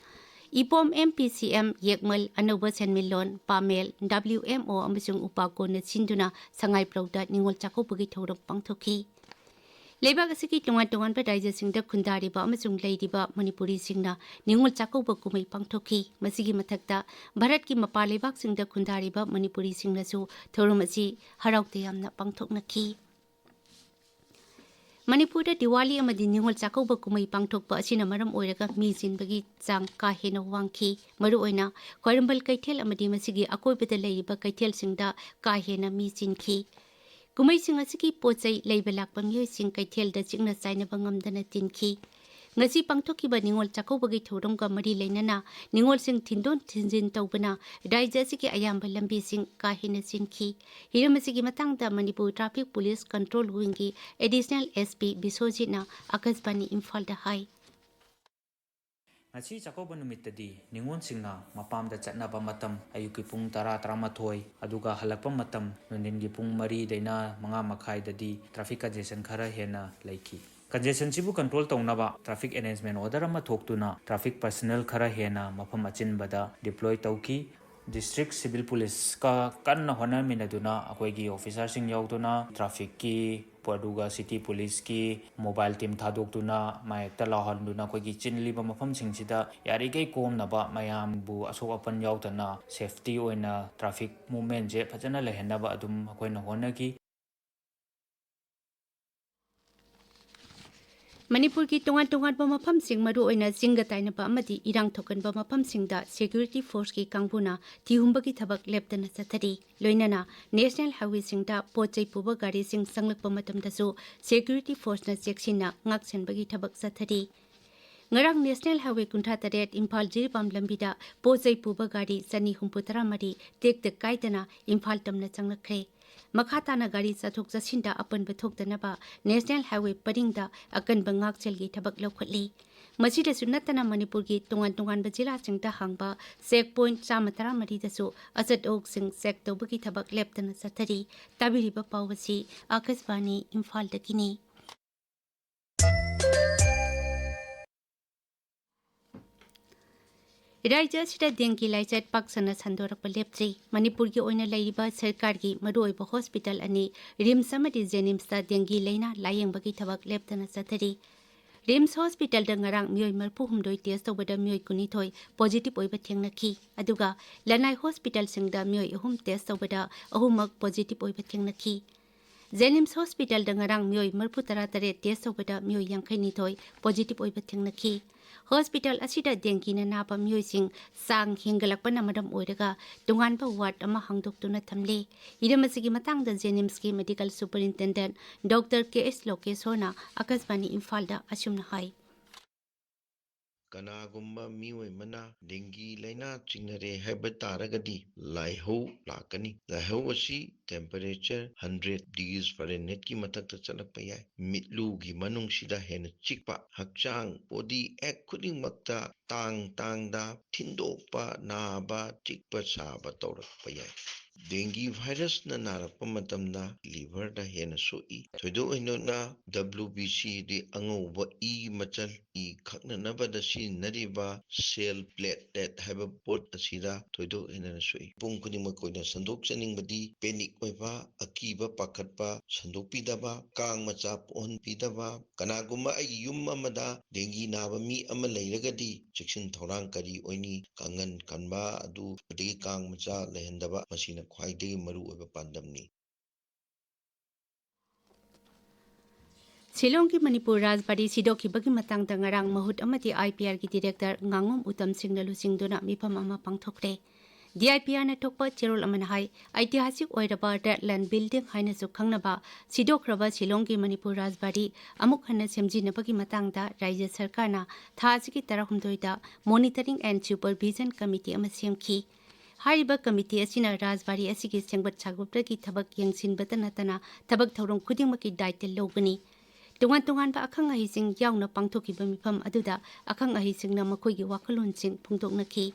ꯏꯄꯣꯝ ꯑꯦꯝ ꯄꯤ ꯁꯤ ꯑꯦꯝ ꯌꯦꯛꯃꯜ, ꯑꯅꯧꯕ ꯁꯦꯟꯃꯤꯠꯂꯣꯟ ꯄꯥꯃꯦꯜ, ꯗꯕ꯭ꯂꯤꯎ ꯑꯦꯝ ꯑꯣ ꯑꯃꯁꯨꯡ ꯎꯄꯥꯀꯣꯟꯅ ꯁꯤꯟꯗꯨꯅ ꯁꯉꯥꯏꯄ꯭ꯔꯧꯗ ꯅꯤꯉꯣꯜ ꯆꯥꯛꯀꯧꯕꯒꯤ ꯊꯧꯔꯝ ꯄꯥꯡꯊꯣꯛꯈꯤ꯫ ꯂꯩꯕꯥꯛ ꯑꯁꯤꯒꯤ ꯇꯣꯉꯥꯟ ꯇꯣꯉꯥꯟꯕ ꯔꯥꯖ꯭ꯌꯁꯤꯡꯗ ꯈꯨꯟꯗꯥꯔꯤꯕ ꯑꯃꯁꯨꯡ ꯂꯩꯔꯤꯕ ꯃꯅꯤꯄꯨꯔꯤꯁꯤꯡꯅ ꯅꯤꯉꯣꯜ ꯆꯥꯛꯀꯧꯕ ꯀꯨꯝꯍꯩ ꯄꯥꯡꯊꯣꯛꯈꯤ꯫ ꯃꯁꯤꯒꯤ ꯃꯊꯛꯇ ꯚꯥꯔꯠꯀꯤ ꯃꯄꯥꯟ ꯂꯩꯕꯥꯛꯁꯤꯡꯗ ꯈꯨꯟꯗꯥꯔꯤꯕ ꯃꯅꯤꯄꯨꯔꯤꯁꯤꯡꯅꯁꯨ ꯊꯧꯔꯝ ꯑꯁꯤ ꯍꯔꯥꯎ ꯇꯌꯥꯝꯅ ꯄꯥꯡꯊꯣꯛꯅꯈꯤ꯫ ꯃꯅꯤꯄꯨꯔꯗ ꯗꯤꯋꯥꯂꯤ ꯑꯃꯗꯤ ꯅꯤꯉꯣꯜ ꯆꯥꯛꯀꯧꯕ ꯀꯨꯝꯍꯩ ꯄꯥꯡꯊꯣꯛꯄ ꯑꯁꯤꯅ ꯃꯔꯝ ꯑꯣꯏꯔꯒ ꯃꯤ ꯆꯤꯟꯕꯒꯤ ꯆꯥꯡ ꯀꯥ ꯍꯦꯟꯅ ꯋꯥꯡꯈꯤ꯫ ꯃꯔꯨꯑꯣꯏꯅ ꯈ꯭ꯋꯥꯏꯔꯝꯕꯟ ꯀꯩꯊꯦꯜ ꯑꯃꯗꯤ ꯃꯁꯤꯒꯤ ꯑꯀꯣꯏꯕꯗ ꯂꯩꯔꯤꯕ ꯀꯩꯊꯦꯜꯁꯤꯡꯗ ꯀꯥ ꯍꯦꯟꯅ ꯃꯤ ꯆꯤꯟꯈꯤ꯫ ꯀꯨꯝꯍꯩꯁꯤꯡ ꯑꯁꯤꯒꯤ ꯄꯣꯠ ꯆꯩ ꯂꯩꯕ ꯂꯥꯛꯄ ꯃꯤꯑꯣꯏꯁꯤꯡ ꯀꯩꯊꯦꯜꯗ ꯆꯤꯛꯅ ꯆꯥꯏꯅꯕ ꯉꯝꯗꯅ ꯇꯤꯟꯈꯤ꯫ ꯉꯁꯤ ꯄꯥꯡꯊꯣꯛꯈꯤꯕ ꯅꯤꯉꯣꯜ ꯆꯥꯛꯀꯧꯕꯒꯤ ꯊꯧꯔꯝꯒ ꯃꯔꯤ ꯂꯩꯅꯅ ꯅꯤꯉꯣꯜꯁꯤꯡ ꯊꯤꯟꯗꯣꯟ ꯊꯤꯟꯖꯤꯟ ꯇꯧꯕꯅ ꯔꯥꯖ꯭ꯌ ꯑꯁꯤꯒꯤ ꯑꯌꯥꯝꯕ ꯂꯝꯕꯤꯁꯤꯡ ꯀꯥ ꯍꯦꯟꯅ ꯆꯤꯟꯈꯤ꯫ ꯍꯤꯔꯝ ꯑꯁꯤꯒꯤ ꯃꯇꯥꯡꯗ ꯃꯅꯤꯄꯨꯔ ꯇ꯭ꯔꯥꯐꯤꯛ ꯄꯨꯂꯤꯁ ꯀꯟꯇ꯭ꯔꯣꯜ ꯋꯤꯡꯒꯤ ꯑꯦꯗꯤꯁꯅꯦꯜ ꯑꯦꯁ ꯄꯤ ꯕꯤꯁ꯭ꯋꯖꯤꯠꯅ ꯑꯀꯥꯁꯕꯥꯅꯤ ꯏꯝꯐꯥꯜꯗ ꯍꯥꯏ꯫ ꯉꯁꯤ ꯆꯥꯛꯀꯧꯕ ꯅꯨꯃꯤꯠꯇꯗꯤ ꯅꯤꯉꯣꯜꯁꯤꯡꯅ ꯃꯄꯥꯝꯗ ꯆꯠꯅꯕ ꯃꯇꯝ ꯑꯌꯨꯛꯀꯤ ꯄꯨꯡ ꯇꯔꯥ, ꯇꯔꯥꯃꯥꯊꯣꯏ, ꯑꯗꯨꯒ ꯍꯜꯂꯛꯄ ꯃꯇꯝ ꯅꯨꯡꯊꯤꯟꯒꯤ ꯄꯨꯡ ꯃꯔꯤꯗꯩꯅ ꯃꯉꯥ ꯃꯈꯥꯏꯗꯗꯤ ꯇ꯭ꯔꯥꯐꯤꯛ ꯀꯟꯖꯦꯁꯟ ꯈꯔ ꯍꯦꯟꯅ ꯂꯩꯈꯤ꯫ ꯀꯟꯖꯦꯁꯟꯁꯤꯕꯨ ꯀꯟꯇ꯭ꯔꯣꯜ ꯇꯧꯅꯕ ꯇ꯭ꯔꯥꯐꯤꯛ ꯑꯦꯔꯦꯟꯖꯃꯦꯟ ꯑꯣꯔꯗꯔ ꯑꯃ ꯊꯣꯛꯇꯨꯅ ꯇ꯭ꯔꯥꯐꯤꯛ ꯄꯔꯁꯅꯦꯜ ꯈꯔ ꯍꯦꯟꯅ ꯃꯐꯝ ꯑꯆꯤꯟꯕꯗ ꯗꯤꯄ꯭ꯂꯣꯏ ꯇꯧꯈꯤ꯫ ꯗꯤꯁꯇ꯭ꯔꯤꯛ ꯁꯤꯚꯤꯜ ꯄꯨꯂꯤꯁꯀ ꯀꯟꯅ ꯍꯣꯠꯅꯃꯤꯟꯅꯗꯨꯅ ꯑꯩꯈꯣꯏꯒꯤ ꯑꯣꯐꯤꯁꯥꯔꯁꯤꯡ ꯌꯥꯎꯗꯨꯅ ꯇ꯭ꯔꯥꯐꯤꯛꯀꯤ ꯑꯗꯨꯒ ꯁꯤꯇꯤ ꯄꯨꯂꯤꯁꯀꯤ ꯃꯣꯕꯥꯏꯜ ꯇꯤꯝ ꯊꯥꯗꯣꯛꯇꯨꯅ ꯃꯥꯌꯦꯛꯇ ꯂꯥꯎꯍꯟꯗꯨꯅ ꯑꯩꯈꯣꯏꯒꯤ ꯆꯤꯜꯂꯤꯕ ꯃꯐꯝꯁꯤꯡꯁꯤꯗ ꯌꯥꯔꯤꯈꯩ ꯀꯣꯝꯅꯕ ꯃꯌꯥꯝꯕꯨ ꯑꯁꯣꯛ ꯑꯄꯟ ꯌꯥꯎꯗꯅ ꯁꯦꯐꯇꯤ ꯑꯣꯏꯅ ꯇ꯭ꯔꯥꯐꯤꯛ ꯃꯨꯞꯃꯦꯟꯁꯦ ꯐꯖꯅ ꯂꯩꯍꯟꯅꯕ ꯑꯗꯨꯝ ꯑꯩꯈꯣꯏꯅ ꯍꯣꯠꯅꯈꯤ꯫ ꯃꯅꯤꯄꯨꯔꯒꯤ ꯇꯣꯉꯥꯟ ꯇꯣꯉꯥꯟꯕ ꯃꯐꯝꯁꯤꯡ, ꯃꯔꯨꯑꯣꯏꯅ ꯆꯤꯡꯒ ꯇꯥꯏꯅꯕ ꯑꯃꯗꯤ ꯏꯔꯥꯡ ꯊꯣꯛꯀꯟꯕ ꯃꯐꯝꯁꯤꯡꯗ ꯁꯦꯀ꯭ꯌꯨꯔꯤꯇꯤ ꯐꯣꯔꯁꯀꯤ ꯀꯥꯡꯕꯨꯅ ꯊꯤꯍꯨꯝꯕꯒꯤ ꯊꯕꯛ ꯂꯦꯞꯇꯅ ꯆꯠꯊꯔꯤ꯫ ꯂꯣꯏꯅꯅ ꯅꯦꯁꯅꯦꯜ ꯍꯥꯏꯋꯦꯁꯤꯡꯗ ꯄꯣꯠ ꯆꯩ ꯄꯨꯕ ꯒꯥꯔꯤꯁꯤꯡ ꯆꯪꯂꯛꯄ ꯃꯇꯝꯗꯁꯨ ꯁꯦꯀ꯭ꯌꯨꯔꯤꯇꯤ ꯐꯣꯔꯁꯅ ꯆꯦꯛꯁꯤꯟꯅ ꯉꯥꯛꯁꯦꯟꯕꯒꯤ ꯊꯕꯛ ꯆꯠꯊꯔꯤ꯫ ꯉꯔꯥꯡ ꯅꯦꯁꯅꯦꯜ ꯍꯥꯏꯋꯦ ꯀꯨꯟꯊ꯭ꯔꯥ ꯇꯔꯦꯠ ꯏꯝꯐꯥꯜ ꯖꯤꯔꯤꯕꯥꯝ ꯂꯝꯕꯤꯗ ꯄꯣꯠ ꯆꯩ ꯄꯨꯕ ꯒꯥꯔꯤ ꯆꯅꯤ ꯍꯨꯝꯐꯨ ꯇꯔꯥ ꯃꯔꯤ ꯇꯦꯛꯇ ꯀꯥꯏꯗꯅ ꯏꯝꯐꯥꯜ ꯇꯝꯅ ꯆꯪꯂꯛꯈ꯭ꯔꯦ꯫ ꯃꯈꯥ ꯇꯥꯅ ꯒꯥꯔꯤ ꯆꯠꯊꯣꯛ ꯆꯠꯁꯤꯟꯗ ꯑꯄꯟꯕ ꯊꯣꯛꯇꯅꯕ ꯅꯦꯁꯅꯦꯜ ꯍꯥꯏꯋꯦ ꯄꯔꯤꯡꯗ ꯑꯀꯟꯕ ꯉꯥꯛꯁꯦꯜꯒꯤ ꯊꯕꯛ ꯂꯧꯈꯠꯂꯤ꯫ ꯃꯁꯤꯗꯁꯨ ꯅꯠꯇꯅ ꯃꯅꯤꯄꯨꯔꯒꯤ ꯇꯣꯉꯥꯟ ꯇꯣꯉꯥꯟꯕ ꯖꯤꯂꯥꯁꯤꯡꯗ ꯍꯥꯡꯕ ꯆꯦꯛ ꯄꯣꯏꯟꯠ ꯆꯥꯝꯃ ꯇꯔꯥ ꯃꯔꯤꯗꯁꯨ ꯑꯆꯠ ꯑꯋꯣꯛꯁꯤꯡ ꯆꯦꯛ ꯇꯧꯕꯒꯤ ꯊꯕꯛ ꯂꯦꯞꯇꯅ ꯆꯠꯊꯔꯤ꯫ ꯇꯥꯕꯤꯔꯤꯕ ꯄꯥꯎ ꯑꯁꯤ ꯑꯥꯀꯥꯁꯕꯥꯅꯤ ꯏꯝꯐꯥꯜꯗꯒꯤꯅꯤ꯫ ꯔꯥꯖ꯭ꯌ ꯑꯁꯤꯗ ꯗꯦꯡꯒꯤ ꯂꯥꯏꯆꯠ ꯄꯥꯛ ꯁꯟꯅ ꯁꯟꯗꯣꯔꯛꯄ ꯂꯦꯞꯇ꯭ꯔꯤ꯫ ꯃꯅꯤꯄꯨꯔꯒꯤ ꯑꯣꯏꯅ ꯂꯩꯔꯤꯕ ꯁꯔꯀꯥꯔꯒꯤ ꯃꯔꯨꯑꯣꯏꯕ ꯍꯣꯁꯄꯤꯇꯥꯜ ꯑꯅꯤ, ꯔꯤꯝꯁ ꯑꯃꯗꯤ ꯖꯦꯅꯤꯝꯁꯇ ꯗꯦꯡꯒꯤ ꯂꯥꯏꯅꯥ ꯂꯥꯌꯦꯡꯕꯒꯤ ꯊꯕꯛ ꯂꯦꯞꯇꯅ ꯆꯠꯊꯔꯤ꯫ ꯔꯤꯝꯁ ꯍꯣꯁꯄꯤꯇꯥꯜꯗ ꯉꯔꯥꯡ ꯃꯤꯑꯣꯏ ꯃꯔꯤꯐꯨ ꯍꯨꯝꯗꯣꯏ ꯇꯦꯁ ꯇꯧꯕꯗ ꯃꯤꯑꯣꯏ ꯀꯨꯟꯅꯤꯊꯣꯏ ꯄꯣꯖꯤꯇꯤꯚ ꯑꯣꯏꯕ ꯊꯦꯡꯅꯈꯤ꯫ ꯑꯗꯨꯒ ꯂꯅꯥꯏ ꯍꯣꯁꯄꯤꯇꯥꯜꯁꯤꯡꯗ ꯃꯤꯑꯣꯏ ꯑꯍꯨꯝ ꯇꯦꯁ ꯇꯧꯕꯗ ꯑꯍꯨꯝꯃꯛ ꯄꯣꯖꯤꯇꯤꯚ ꯑꯣꯏꯕ ꯊꯦꯡꯅꯈꯤ꯫ ꯖꯦꯅꯤꯝꯁ ꯍꯣꯁꯄꯤꯇꯥꯜꯗ ꯉꯔꯥꯡ ꯃꯤꯑꯣꯏ ꯃꯔꯤꯐꯨ ꯇꯔꯥ ꯇꯔꯦꯠ ꯇꯦꯁ ꯇꯧꯕꯗ ꯃꯤꯑꯣꯏ ꯌꯥꯡꯈꯩ ꯅꯤꯊꯣꯏ ꯄꯣꯖꯤꯇꯤꯚ ꯑꯣꯏꯕ ꯊꯦꯡꯅꯈꯤ꯫ ꯍꯣꯁꯄꯤꯇꯥꯜ ꯑꯁꯤꯗ ꯗꯦꯡꯒꯤꯅ ꯅꯥꯕ ꯃꯤꯑꯣꯏꯁꯤꯡ ꯆꯥꯡ ꯍꯦꯟꯒꯠꯂꯛꯄꯅ ꯃꯔꯝ ꯑꯣꯏꯔꯒ ꯇꯣꯉꯥꯟꯕ ꯋꯥꯔꯗ ꯑꯃ ꯍꯥꯡꯗꯣꯛꯇꯨꯅ ꯊꯝꯂꯦ꯫ ꯍꯤꯔꯝ ꯑꯁꯤꯒꯤ ꯃꯇꯥꯡꯗ ꯖꯦꯅꯤꯝꯁꯀꯤ ꯃꯦꯗꯤꯀꯦꯜ ꯁꯨꯄꯔꯤꯟꯇꯦꯟꯗꯦꯟꯠ ꯗꯣꯛꯇꯔ ꯀꯦ ꯑꯦꯁ ꯂꯣꯀꯦꯁꯣꯔꯅ ꯑꯀꯥꯁꯕꯥꯅꯤ ꯏꯝꯐꯥꯜꯗ ꯑꯁꯨꯝꯅ ꯍꯥꯏ꯫ ꯀꯅꯥꯒꯨꯝꯕ ꯃꯤꯑꯣꯏ ꯑꯃꯅ ꯗꯦꯡꯒꯤ ꯂꯥꯏꯅꯥ ꯆꯤꯡꯅꯔꯦ ꯍꯥꯏꯕ ꯇꯥꯔꯒꯗꯤ ꯂꯥꯏꯍꯧ ꯂꯥꯛꯀꯅꯤ꯫ ꯂꯥꯏꯍꯧ ꯑꯁꯤ temperature hundred degrees Fahrenheit ꯀꯤ ꯃꯊꯛꯇ ꯆꯠꯂꯛꯄ ꯌꯥꯏ꯫ ꯃꯤꯠꯂꯨꯒꯤ ꯃꯅꯨꯡꯁꯤꯗ ꯍꯦꯟꯅ ꯆꯤꯛꯄ, ꯍꯛꯆꯥꯡ body act ꯈꯨꯗꯤꯡꯃꯛꯇ ꯇꯥꯡ ꯇꯥꯡꯗ ꯊꯤꯟꯗꯣꯛꯄ, ꯅꯥꯕ, ꯆꯤꯛꯄ ꯁꯥꯕ ꯇꯧꯔꯛꯄ ꯌꯥꯏ꯫ ꯗꯦꯡꯒꯤ ꯚꯥꯏꯔꯁꯅ ꯅꯥꯔꯛꯄ ꯃꯇꯝꯗ liver ꯗ ꯍꯦꯟꯅ ꯁꯣꯛꯏ꯫ ꯊꯣꯏꯗꯣꯛ ꯍꯦꯟꯗꯣꯛꯅ W B C ꯗꯤ ꯑꯉꯧꯕ ꯏ ꯃꯆꯜ, ꯏ ꯈꯛꯅꯅꯕꯗ ꯁꯤꯖꯤꯟꯅꯔꯤꯕ cell platelet ꯍꯥꯏꯕ ꯄꯣꯠ ꯑꯁꯤꯗ ꯊꯣꯏꯗꯣꯛ ꯍꯦꯟꯗꯣꯛꯅ ꯁꯣꯛꯏ꯫ ꯃꯤꯄꯨꯝ ꯈꯨꯗꯤꯡꯃꯛ ꯑꯣꯏꯅ ꯁꯟꯗꯣꯛꯆꯅꯤꯡꯕꯗꯤ panic ꯑꯣꯏꯕ, ꯑꯀꯤꯕ ꯄꯥꯈꯠꯄ ꯁꯟꯗꯣꯛꯄꯤꯗꯕ, ꯀꯥꯡ ꯃꯆꯥ ꯄꯣꯛꯍꯟꯕꯤꯗꯕ, ꯀꯅꯥꯒꯨꯝꯕ ꯑꯩꯒꯤ ꯌꯨꯝ ꯑꯃꯗ ꯗꯦꯡꯒꯤ ꯅꯥꯕ ꯃꯤ ꯑꯃ ꯂꯩꯔꯒꯗꯤ ꯆꯦꯛꯁꯤꯟ ꯊꯧꯔꯥꯡ ꯀꯔꯤ ꯑꯣꯏꯅꯤ? ꯀꯥꯡꯈꯟ ꯈꯟꯕ ꯑꯗꯨ, ꯑꯗꯒꯤ ꯀꯥꯡ ꯃꯆꯥ ꯂꯩꯍꯟꯗꯕ, ꯃꯁꯤꯅ ꯈ꯭ꯋꯥꯏꯗꯒꯤ ꯃꯔꯨꯑꯣꯏꯕ ꯄꯥꯟꯗꯝꯅꯤ꯫ ꯁꯤꯂꯣꯡꯒꯤ ꯃꯅꯤꯄꯨꯔ ꯔꯥꯖꯕꯥꯔꯤ ꯁꯤꯗꯣꯛꯈꯤꯕꯒꯤ ꯃꯇꯥꯡꯗ ꯉꯔꯥꯡ ꯃꯍꯨꯠ ꯑꯃꯗꯤ I P R ꯒꯤ ꯗꯤꯔꯦꯛꯇꯔ ꯉꯥꯉꯣꯝ ꯎꯇꯝ ꯁꯤꯡꯅ ꯂꯨꯆꯤꯡꯗꯨꯅ ꯃꯤꯐꯝ ꯑꯃ ꯄꯥꯡꯊꯣꯛꯈ꯭ꯔꯦ꯫ D I P R ꯅ ꯊꯣꯛꯄ ꯆꯦꯔꯣꯜ ꯑꯃꯅ ꯍꯥꯏ, ꯑꯩꯇꯤꯍꯥꯁꯤꯛ ꯑꯣꯏꯔꯕ ꯔꯦꯗ ꯂꯥꯏꯟ ꯕꯤꯜꯗꯤꯡ ꯍꯥꯏꯅꯁꯨ ꯈꯪꯅꯕ ꯁꯤꯗꯣꯛꯈ꯭ꯔꯕ ꯁꯤꯂꯣꯡꯒꯤ ꯃꯅꯤꯄꯨꯔ ꯔꯥꯖꯕꯥꯔꯤ ꯑꯃꯨꯛ ꯍꯟꯅ ꯁꯦꯝꯖꯤꯟꯅꯕꯒꯤ ꯃꯇꯥꯡꯗ ꯔꯥꯖ꯭ꯌ ꯁꯔꯀꯥꯔꯅ ꯊꯥ ꯑꯁꯤꯒꯤ ꯇꯔꯥꯍꯨꯝꯗꯣꯏꯗ ꯃꯣꯅꯤꯇꯔꯤꯡ ꯑꯦꯟ ꯁꯨꯄꯔꯚꯤꯖꯟ ꯀꯃꯤꯇꯤ ꯑꯃ ꯁꯦꯝꯈꯤ꯫ ꯍꯥꯏꯔꯤꯕ ꯀꯃꯤꯇꯤ ꯑꯁꯤꯅ ꯔꯥꯖꯕꯥꯔꯤ ꯑꯁꯤꯒꯤ ꯁꯦꯝꯒꯠ ꯁꯥꯒꯠꯄꯒꯤ ꯊꯕꯛ ꯌꯦꯡꯁꯤꯟꯕꯇ ꯅꯠꯇꯅ ꯊꯕꯛ ꯊꯧꯔꯝ ꯈꯨꯗꯤꯡꯃꯛꯀꯤ ꯗꯥꯏꯇ ꯂꯧꯒꯅꯤ꯫ ꯇꯣꯉꯥꯟ ꯇꯣꯉꯥꯟꯕ ꯑꯈꯪ ꯑꯍꯩꯁꯤꯡ ꯌꯥꯎꯅ ꯄꯥꯡꯊꯣꯛꯈꯤꯕ ꯃꯤꯐꯝ ꯑꯗꯨꯗ ꯑꯈꯪ ꯑꯍꯩꯁꯤꯡꯅ ꯃꯈꯣꯏꯒꯤ ꯋꯥꯈꯜꯂꯣꯟꯁꯤꯡ ꯐꯣꯡꯗꯣꯛꯅꯈꯤ꯫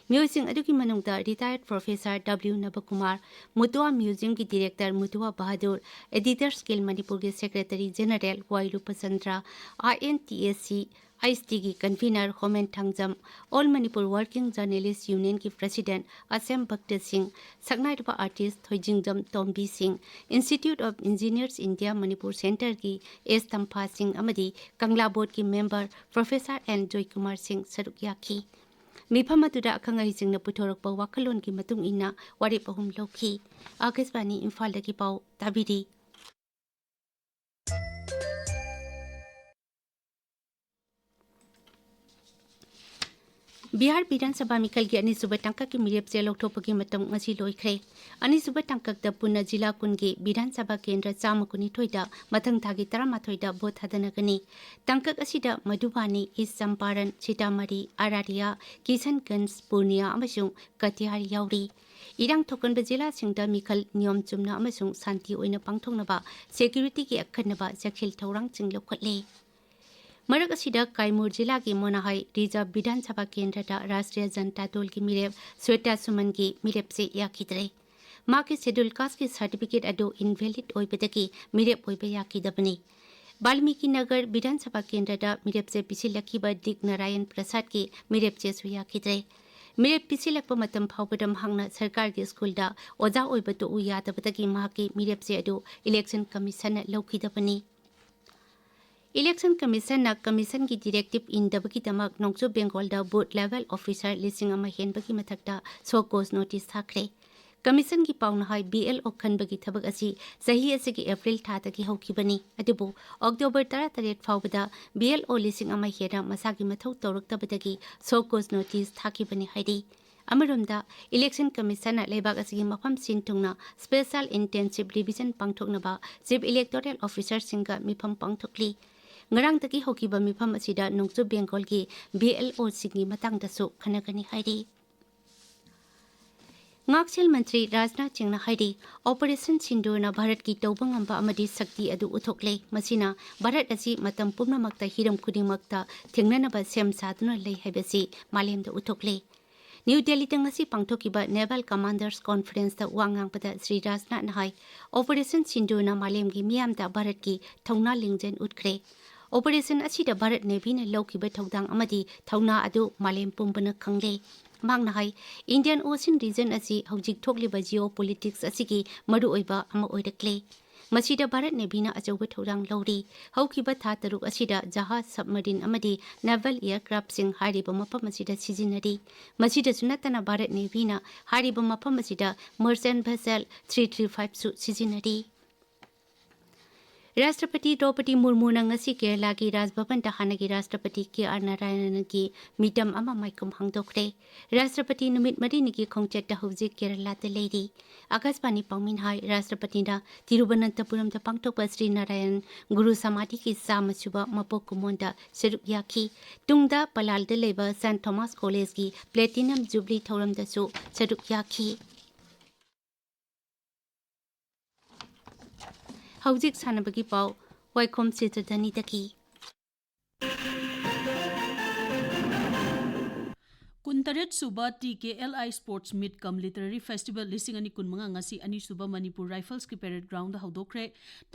ꯃꯤꯑꯣꯏꯁꯤꯡ ꯑꯗꯨꯒꯤ ꯃꯅꯨꯡꯗ ꯔꯤꯇꯥꯌꯔꯗ ꯄ꯭ꯔꯣꯐꯦꯁꯔ ꯗꯕ꯭ꯂꯤꯎ ꯅꯕꯀꯨꯃꯥꯔ, ꯃꯨꯇꯨꯋꯥ ꯃ꯭ꯌꯨꯖꯤꯌꯝꯒꯤ director Mutua Bahadur, editors guild ꯃꯅꯤꯄꯨꯔꯒꯤ secretary general Y Rupachandra, I N T S C H ꯇꯤꯒꯤ convener Homen Thangjam, All Manipur Working Journalist Unionꯒꯤ president ꯑꯁꯦꯝ ꯚꯛꯇ ꯁꯤꯡ, ꯁꯛꯅꯥꯏꯔꯕ artist ꯊꯣꯏꯖꯤꯡꯖꯝ ꯇꯣꯝꯕꯤ ꯁꯤꯡ, Institute of Engineers India Manipur Centreꯒꯤ ꯑꯦꯁ ꯇꯝꯐꯥ ꯁꯤꯡ ꯑꯃꯗꯤ ꯀꯪꯂꯥ boardꯀꯤ member professor ꯑꯦꯟ ꯖꯣꯏꯀꯨꯃꯥꯔ ꯁꯤꯡ ꯁꯔꯨꯛ ꯌꯥꯈꯤ꯫ ꯃꯤꯐꯝ ꯑꯗꯨꯗ ꯑꯈꯪ ꯑꯍꯩꯁꯤꯡꯅ ꯄꯨꯊꯣꯔꯛꯄ ꯋꯥꯈꯜꯂꯣꯟꯒꯤ ꯃꯇꯨꯡ ꯏꯟꯅ ꯋꯥꯔꯦꯞ ꯑꯍꯨꯝ ꯂꯧꯈꯤ꯫ ꯑꯥꯀꯥꯁꯕꯥꯅꯤ ꯏꯝꯐꯥꯜꯗꯒꯤ ꯄꯥꯎ ꯇꯥꯕꯤꯔꯤ꯫ ꯕꯤꯍꯥꯔ ꯕꯤꯙꯥꯟ ꯁꯚꯥ ꯃꯤꯈꯜꯒꯤ ꯑꯅꯤꯁꯨꯕ ꯇꯥꯡꯀꯛꯀꯤ ꯃꯤꯔꯦꯞꯁꯦ ꯂꯧꯊꯣꯛꯄꯒꯤ ꯃꯇꯝ ꯉꯁꯤ ꯂꯣꯏꯈ꯭ꯔꯦ꯫ ꯑꯅꯤꯁꯨꯕ ꯇꯥꯡꯀꯛꯇ ꯄꯨꯟꯅ ꯖꯤꯂꯥ ꯀꯨꯟꯒꯤ ꯕꯤꯙꯥꯟ ꯁꯚꯥ ꯀꯦꯟꯗ꯭ꯔ ꯆꯥꯝꯃ ꯀꯨꯟꯅꯤꯊꯣꯏꯗ ꯃꯊꯪ ꯊꯥꯒꯤ ꯇꯔꯥꯃꯥꯊꯣꯏꯗ ꯚꯣꯠ ꯊꯥꯗꯅꯒꯅꯤ꯫ ꯇꯥꯡꯀꯛ ꯑꯁꯤꯗ ꯃꯙꯨꯕꯥꯅꯤ, ꯏꯁ ꯆꯝꯄꯥꯔꯟ, ꯁꯤꯇꯥꯃꯥꯔꯤ, ꯑꯔꯥꯔꯤꯌꯥ, ꯀꯤꯁꯟꯒꯟꯖ, ꯄꯨꯔꯅꯤꯌꯥ ꯑꯃꯁꯨꯡ ꯀꯇꯤꯍꯥꯔ ꯌꯥꯎꯔꯤ꯫ ꯏꯔꯥꯡ ꯊꯣꯛꯀꯟꯕ ꯖꯤꯂꯥꯁꯤꯡꯗ ꯃꯤꯈꯜ ꯅꯤꯌꯣꯝ ꯆꯨꯝꯅ ꯑꯃꯁꯨꯡ ꯁꯥꯟꯇꯤ ꯑꯣꯏꯅ ꯄꯥꯡꯊꯣꯛꯅꯕ securityꯒꯤ ꯑꯈꯟꯅꯕ ꯆꯦꯛꯁꯤꯜ ꯊꯧꯔꯥꯡꯁꯤꯡ ꯂꯧꯈꯠꯂꯦ꯫ ꯃꯔꯛ ꯑꯁꯤꯗ ꯀꯥꯏꯃꯨꯔ ꯖꯤꯂꯥꯒꯤ ꯃꯣꯅꯥꯍꯥꯏ ꯔꯤꯖꯥꯔꯚ ꯕꯤꯙꯥꯟ ꯁꯚꯥ ꯀꯦꯟꯗ꯭ꯔꯗ ꯔꯥꯁꯇ꯭ꯔꯤꯌ ꯖꯟꯇꯥ ꯗꯜꯒꯤ ꯃꯤꯔꯦꯞ ꯁ꯭ꯋꯦꯇꯥ ꯁꯨꯃꯟꯒꯤ ꯃꯤꯔꯦꯞꯁꯦ ꯌꯥꯈꯤꯗ꯭ꯔꯦ꯫ ꯃꯍꯥꯛꯀꯤ schedule casteꯀꯤ certificate ꯑꯗꯨ invalid ꯑꯣꯏꯕꯗꯒꯤ ꯃꯤꯔꯦꯞ ꯑꯣꯏꯕ ꯌꯥꯈꯤꯗꯕꯅꯤ꯫ ꯕꯥꯜꯃꯤꯀꯤ ꯅꯒꯔ ꯕꯤꯙꯥꯟ ꯁꯚꯥ ꯀꯦꯟꯗ꯭ꯔꯗ ꯃꯤꯔꯦꯞꯁꯦ ꯄꯤꯁꯤꯜꯂꯛꯈꯤꯕ ꯗꯤꯛ ꯅꯥꯔꯥꯌꯟ ꯄ꯭ꯔꯁꯥꯗꯀꯤ ꯃꯤꯔꯦꯞꯆꯦꯁꯨ ꯌꯥꯈꯤꯗ꯭ꯔꯦ꯫ ꯃꯤꯔꯦꯞ ꯄꯤꯁꯤꯜꯂꯛꯄ ꯃꯇꯝ ꯐꯥꯎꯕꯗ ꯃꯍꯥꯛꯅ ꯁꯔꯀꯥꯔꯒꯤ ꯁ꯭ꯀꯨꯜꯗ ꯑꯣꯖꯥ ꯑꯣꯏꯕ ꯇꯣꯛꯎ ꯌꯥꯗꯕꯗꯒꯤ ꯃꯍꯥꯛꯀꯤ ꯃꯤꯔꯦꯞꯆꯦ ꯑꯗꯨ election commissionꯅ ꯂꯧꯈꯤꯗꯕꯅꯤ꯫ Election commissionꯅ commissionꯒꯤ directive ꯏꯟꯗꯕꯒꯤꯗꯃꯛ ꯅꯣꯡꯆꯨꯞ ꯕꯦꯡꯒꯣꯜꯗ booth level officer ꯂꯤꯁꯤꯡ ꯑꯃ ꯍꯦꯟꯕꯒꯤ ꯃꯊꯛꯇ show cause notice ꯊꯥꯈ꯭ꯔꯦ꯫ Commissionꯒꯤ ꯄꯥꯎꯅ ꯍꯥꯏ, BLO ꯈꯟꯕꯒꯤ ꯊꯕꯛ ꯑꯁꯤ ꯆꯍꯤ ꯑꯁꯤꯒꯤ April ꯊꯥꯗꯒꯤ ꯍꯧꯈꯤꯕꯅꯤ꯫ ꯑꯗꯨꯕꯨ October ꯇꯔꯥꯇꯔꯦꯠ ꯐꯥꯎꯕꯗ BLO ꯂꯤꯁꯤꯡ ꯑꯃ ꯍꯦꯟꯅ ꯃꯁꯥꯒꯤ ꯃꯊꯧ ꯇꯧꯔꯛꯇꯕꯗꯒꯤ show cause notice ꯊꯥꯈꯤꯕꯅꯤ ꯍꯥꯏꯔꯤ꯫ ꯑꯃꯔꯣꯝꯗ, Election Commissionꯅ ꯂꯩꯕꯥꯛ ꯑꯁꯤꯒꯤ ꯃꯐꯝ ꯁꯤꯟ ꯊꯨꯡꯅ special intensive revision ꯄꯥꯡꯊꯣꯛꯅꯕ Chief Electoral Officerꯁꯤꯡꯒ ꯃꯤꯐꯝ ꯄꯥꯡꯊꯣꯛꯂꯤ꯫ ꯉꯔꯥꯡꯗꯒꯤ ꯍꯧꯈꯤꯕ ꯃꯤꯐꯝ ꯑꯁꯤꯗ ꯅꯣꯡꯆꯨꯞ ꯕꯦꯡꯒꯣꯜꯒꯤ BLOꯁꯤꯡꯒꯤ ꯃꯇꯥꯡꯗꯁꯨ ꯈꯟꯅꯒꯅꯤ ꯍꯥꯏꯔꯤ꯫ ꯉꯥꯛꯁꯦꯜ ꯃꯟꯇ꯭ꯔꯤ ꯔꯥꯖꯅꯥꯊ ꯁꯤꯡꯅ ꯍꯥꯏꯔꯤ, Operation ꯁꯤꯟꯗꯨꯔꯅ ꯚꯥꯔꯠꯀꯤ ꯇꯧꯕ ꯉꯝꯕ ꯑꯃꯗꯤ ꯁꯛꯇꯤ ꯑꯗꯨ ꯎꯠꯊꯣꯛꯂꯦ꯫ ꯃꯁꯤꯅ ꯚꯥꯔꯠ ꯑꯁꯤ ꯃꯇꯝ ꯄꯨꯝꯅꯃꯛꯇ ꯍꯤꯔꯝ ꯈꯨꯗꯤꯡꯃꯛꯇ ꯊꯦꯡꯅꯅꯕ ꯁꯦꯝ ꯁꯥꯗꯨꯅ ꯂꯩ ꯍꯥꯏꯕꯁꯤ ꯃꯥꯂꯦꯝꯗ ꯎꯠꯊꯣꯛꯂꯦ꯫ ꯅ꯭ꯌꯨ ꯗꯦꯜꯂꯤꯗ ꯉꯁꯤ ꯄꯥꯡꯊꯣꯛꯈꯤꯕ Naval Commanders Conferenceꯇ ꯋꯥ ꯉꯥꯡꯕꯗ ꯁ꯭ꯔꯤ ꯔꯥꯖꯅꯥꯊꯅ ꯍꯥꯏ, Operation ꯁꯤꯟꯗꯨꯔꯅ ꯃꯥꯂꯦꯝꯒꯤ ꯃꯤꯌꯥꯝꯗ ꯚꯥꯔꯠꯀꯤ ꯊꯧꯅꯥ ꯂꯤꯡꯖꯦꯜ ꯎꯠꯈ꯭ꯔꯦ꯫ ꯑꯣꯄꯔꯦꯁꯟ ꯑꯁꯤꯗ ꯚꯥꯔꯠ ꯅꯦꯚꯤꯅ ꯂꯧꯈꯤꯕ ꯊꯧꯗꯥꯡ ꯑꯃꯗꯤ ꯊꯧꯅꯥ ꯑꯗꯨ ꯃꯥꯂꯦꯝ ꯄꯨꯝꯕꯅ ꯈꯪꯂꯦ꯫ ꯃꯍꯥꯛꯅ ꯍꯥꯏ, ꯏꯟꯗꯤꯌꯟ ꯑꯣꯁꯤꯟ ꯔꯤꯖꯟ ꯑꯁꯤ ꯍꯧꯖꯤꯛ ꯊꯣꯛꯂꯤꯕ ꯖꯤꯑꯣ ꯄꯣꯂꯤꯇꯤꯛꯁ ꯑꯁꯤꯒꯤ ꯃꯔꯨꯑꯣꯏꯕ ꯑꯃ ꯑꯣꯏꯔꯛꯂꯦ꯫ ꯃꯁꯤꯗ ꯚꯥꯔꯠ ꯅꯦꯚꯤꯅ ꯑꯆꯧꯕ ꯊꯧꯗꯥꯡ ꯂꯧꯔꯤ꯫ ꯍꯧꯈꯤꯕ ꯊꯥ ꯇꯔꯨꯛ ꯑꯁꯤꯗ ꯖꯍꯥꯖ, ꯁꯕꯃꯔꯤꯟ ꯑꯃꯗꯤ ꯅꯦꯚꯜ ꯑꯦꯌꯔꯀ꯭ꯔꯥꯐꯁꯤꯡ ꯍꯥꯏꯔꯤꯕ ꯃꯐꯝ ꯑꯁꯤꯗ ꯁꯤꯖꯤꯟꯅꯔꯤ꯫ ꯃꯁꯤꯗꯁꯨ ꯅꯠꯇꯅ ꯚꯥꯔꯠ ꯅꯦꯚꯤꯅ ꯍꯥꯏꯔꯤꯕ ꯃꯐꯝ ꯑꯁꯤꯗ ꯃꯔꯆꯦꯟꯠ ꯚꯦꯁꯦꯜ ꯊ꯭ꯔꯤ ꯊ꯭ꯔꯤ ꯐꯥꯏꯚꯁꯨ ꯁꯤꯖꯤꯟꯅꯔꯤ꯫ ꯔꯥꯁꯇ꯭ꯔꯄꯇꯤ ꯗ꯭ꯔꯧꯄꯗꯤ ꯃꯨꯔꯃꯨꯅ ꯉꯁꯤ ꯀꯦꯔꯂꯥꯒꯤ ꯔꯥꯖ ꯚꯕꯟꯗ ꯍꯥꯟꯅꯒꯤ ꯔꯥꯁꯇ꯭ꯔꯄꯇꯤ ꯀꯦ ꯑꯥꯔ ꯅꯥꯔꯥꯌꯅꯟꯒꯤ ꯃꯤꯇꯝ ꯑꯃ ꯃꯥꯏꯈꯨꯝ ꯍꯥꯡꯗꯣꯛꯈ꯭ꯔꯦ꯫ ꯔꯥꯁꯇ꯭ꯔꯄꯇꯤ ꯅꯨꯃꯤꯠ ꯃꯔꯤꯅꯤꯒꯤ ꯈꯣꯡꯆꯠꯇ ꯍꯧꯖꯤꯛ ꯀꯦꯔꯂꯥꯗ ꯂꯩꯔꯤ꯫ ꯑꯀꯥꯁꯕꯥꯅꯤ ꯄꯥꯎꯃꯤꯅ ꯍꯥꯏ, ꯔꯥꯁꯇ꯭ꯔꯄꯇꯤꯅ ꯇꯤꯔꯨꯕꯅꯟꯇꯄꯨꯔꯝꯗ ꯄꯥꯡꯊꯣꯛꯄ ꯁ꯭ꯔꯤ ꯅꯥꯔꯥꯌꯟ ꯒꯨꯔꯨ ꯁꯃꯥꯙꯤꯒꯤ ꯆꯥꯝꯃ ꯁꯨꯕ ꯃꯄꯣꯛ ꯀꯨꯝꯑꯣꯟꯗ ꯁꯔꯨꯛ ꯌꯥꯈꯤ꯫ ꯇꯨꯡꯗ ꯄꯂꯥꯜꯗ ꯂꯩꯕ ꯁꯦꯟꯠ ꯊꯣꯃꯥꯁ ꯀꯣꯂꯦꯖꯀꯤ ꯄ꯭ꯂꯦꯇꯤꯅꯝ ꯖꯨꯕꯂꯤ ꯊꯧꯔꯝꯗꯁꯨ ꯁꯔꯨꯛ ꯌꯥꯈꯤ꯫ ꯍꯧꯖꯤꯛ ꯁꯥꯟꯅꯕꯒꯤ ꯄꯥꯎ, ꯋꯥꯏꯈꯣꯝ ꯁꯤꯇꯗꯅꯤꯗꯒꯤ꯫ ꯀꯨꯟꯇꯔꯦꯠ ꯁꯨꯕ ꯇꯤ ꯀꯦ ꯑꯦꯜ ꯑꯥꯏ ꯁ꯭ꯄꯣꯔꯠꯁ ꯃꯤꯠ ꯀꯝ ꯂꯤꯇꯔꯦꯔꯤ ꯐꯦꯁꯇꯤꯚꯦꯜ ꯂꯤꯁꯤꯡ ꯑꯅꯤ ꯀꯨꯟꯃꯉꯥ ꯉꯁꯤ ꯑꯅꯤꯁꯨꯕ ꯃꯅꯤꯄꯨꯔ ꯔꯥꯏꯐꯜꯁꯀꯤ ꯄꯦꯔꯦꯗ ꯒ꯭ꯔꯥꯎꯟꯗ ꯍꯧꯗꯣꯛꯈ꯭ꯔꯦ꯫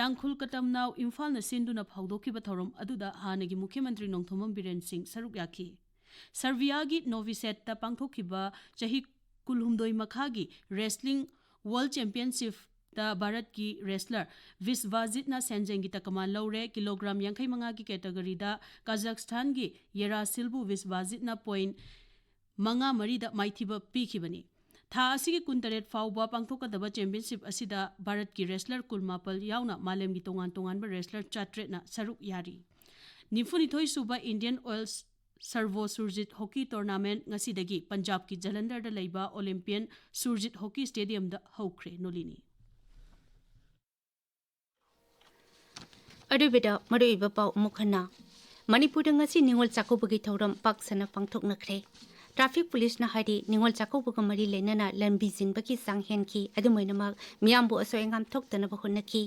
ꯇꯥꯡꯈꯨꯜ ꯀꯇꯝꯅꯥꯎ ꯏꯝꯐꯥꯜꯅ ꯁꯤꯟꯗꯨꯅ ꯍꯧꯗꯣꯛꯈꯤꯕ ꯊꯧꯔꯝ ꯑꯗꯨꯗ ꯍꯥꯟꯅꯒꯤ ꯃꯨꯈ꯭ꯌ ꯃꯟꯇ꯭ꯔꯤ ꯅꯣꯡꯊꯣꯝꯕꯝ ꯕꯤꯔꯦꯟ ꯁꯤꯡ ꯁꯔꯨꯛ ꯌꯥꯈꯤ꯫ ꯁꯔꯕꯤꯌꯥꯒꯤ ꯅꯣꯚꯤ ꯁꯦꯗꯇ ꯄꯥꯡꯊꯣꯛꯈꯤꯕ ꯆꯍꯤ ꯀꯨꯟꯍꯨꯝꯗꯣꯏ ꯃꯈꯥꯒꯤ ꯔꯦꯁꯂꯤꯡ ꯋꯥꯔꯜꯗ ꯆꯦꯝꯄꯤꯌꯟꯁꯤꯞꯇ ꯚꯥꯔꯠꯀꯤ ꯔꯦꯁꯂꯔ ꯕꯤꯁ꯭ꯋꯥꯖꯤꯠꯅ ꯁꯦꯟꯖꯦꯡꯒꯤ ꯇꯀꯃꯥꯟ ꯂꯧꯔꯦ꯫ ꯀꯤꯂꯣꯒ꯭ꯔꯥꯝ ꯌꯥꯡꯈꯩ ꯃꯉꯥꯒꯤ ꯀꯦꯇꯒꯣꯔꯤꯗ ꯀꯥꯖꯥꯛꯁꯇꯥꯟꯒꯤ ꯌꯦꯔꯥꯁꯤꯜꯕꯨ ꯕꯤꯁ꯭ꯋꯥꯖꯤꯠꯅ ꯄꯣꯏꯟꯠ ꯃꯉꯥ ꯃꯔꯤꯗ ꯃꯥꯏꯊꯤꯕ ꯄꯤꯈꯤꯕꯅꯤ꯫ ꯊꯥ ꯑꯁꯤꯒꯤ ꯀꯨꯟꯇꯔꯦꯠ ꯐꯥꯎꯕ ꯄꯥꯡꯊꯣꯛꯀꯗꯕ ꯆꯦꯝꯄꯤꯌꯟꯁꯤꯞ ꯑꯁꯤꯗ ꯚꯥꯔꯠꯀꯤ ꯔꯦꯁꯂꯔ ꯀꯨꯟꯃꯥꯄꯜ ꯌꯥꯎꯅ ꯃꯥꯂꯦꯝꯒꯤ ꯇꯣꯉꯥꯟ ꯇꯣꯉꯥꯟꯕ ꯔꯦꯁꯂꯔ ꯆꯥꯇ꯭ꯔꯦꯠꯅ ꯁꯔꯨꯛ ꯌꯥꯔꯤ꯫ ꯅꯤꯐꯨꯅꯤꯊꯣꯏ ꯁꯨꯕ Indian Oil Servo Surjit hockey tournament ꯉꯁꯤꯗꯒꯤ ꯄꯟꯖꯥꯕꯀꯤ ꯖꯂꯟꯙꯔꯗ ꯂꯩꯕ ꯑꯣꯂꯤꯝꯄꯤꯌꯟ ꯁꯨꯔꯖꯤꯠ ꯍꯣꯀꯤ ꯁ꯭ꯇꯦꯗꯤꯌꯝꯗ ꯍꯧꯈ꯭ꯔꯦ꯫ ꯅꯣꯂꯤꯅꯤ꯫ ꯑꯔꯣꯏꯕꯗ ꯃꯔꯨꯑꯣꯏꯕ ꯄꯥꯎ ꯑꯃꯨꯛ ꯍꯟꯅ꯫ ꯃꯅꯤꯄꯨꯔꯗ ꯉꯁꯤ ꯅꯤꯉꯣꯜ ꯆꯥꯛꯀꯧꯕꯒꯤ ꯊꯧꯔꯝ ꯄꯥꯛ ꯁꯟꯅ ꯄꯥꯡꯊꯣꯛꯅꯈ꯭ꯔꯦ꯫ ꯇ꯭ꯔꯥꯐꯤꯛ ꯄꯨꯂꯤꯁꯅ ꯍꯥꯏꯔꯤ, ꯅꯤꯉꯣꯜ ꯆꯥꯛꯀꯧꯕꯒ ꯃꯔꯤ ꯂꯩꯅꯅ ꯂꯝꯕꯤ ꯆꯤꯟꯕꯒꯤ ꯆꯥꯡ ꯍꯦꯟꯈꯤ꯫ ꯑꯗꯨꯝ ꯑꯣꯏꯅꯃꯛ, ꯃꯤꯌꯥꯝꯕꯨ ꯑꯁꯣꯏ ꯑꯉꯥꯝ ꯊꯣꯛꯇꯅꯕ ꯍꯣꯠꯅꯈꯤ꯫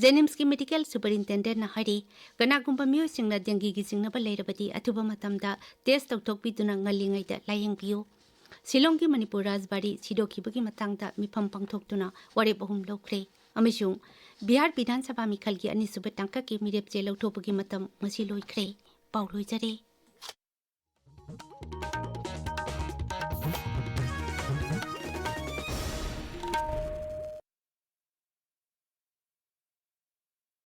ꯖꯦꯅꯤꯝꯁꯀꯤ ꯃꯦꯗꯤꯀꯦꯜ ꯁꯨꯄꯔꯤꯟꯇꯦꯟꯗꯦꯟꯠꯅ ꯍꯥꯏꯔꯤ, ꯀꯅꯥꯒꯨꯝꯕ ꯃꯤꯑꯣꯏꯁꯤꯡꯅ ꯗꯦꯡꯒꯤꯒꯤ ꯆꯤꯡꯅꯕ ꯂꯩꯔꯕꯗꯤ, ꯑꯊꯨꯕ ꯃꯇꯝꯗ ꯇꯦꯁ ꯇꯧꯊꯣꯛꯄꯤꯗꯨꯅ ꯉꯜꯂꯤꯉꯩꯗ ꯂꯥꯌꯦꯡꯕꯤꯌꯨ꯫ ꯁꯤꯂꯣꯡꯒꯤ ꯃꯅꯤꯄꯨꯔ ꯔꯥꯖꯕꯥꯔꯤ ꯁꯤꯗꯣꯛꯈꯤꯕꯒꯤ ꯃꯇꯥꯡꯗ ꯃꯤꯐꯝ ꯄꯥꯡꯊꯣꯛꯇꯨꯅ ꯋꯥꯔꯦꯞ ꯑꯍꯨꯝ ꯂꯧꯈ꯭ꯔꯦ꯫ ꯑꯃꯁꯨꯡ ꯕꯤꯍꯥꯔ ꯕꯤꯙꯥꯟ ꯁꯚꯥ ꯃꯤꯈꯜꯒꯤ ꯑꯅꯤꯁꯨꯕ ꯇꯥꯡꯀꯛꯀꯤ ꯃꯤꯔꯦꯞ ꯆꯦ ꯂꯧꯊꯣꯛꯄꯒꯤ ꯃꯇꯝ ꯉꯁꯤ ꯂꯣꯏꯈ꯭ꯔꯦ꯫ ꯄꯥꯎ ꯂꯣꯏꯖꯔꯦ꯫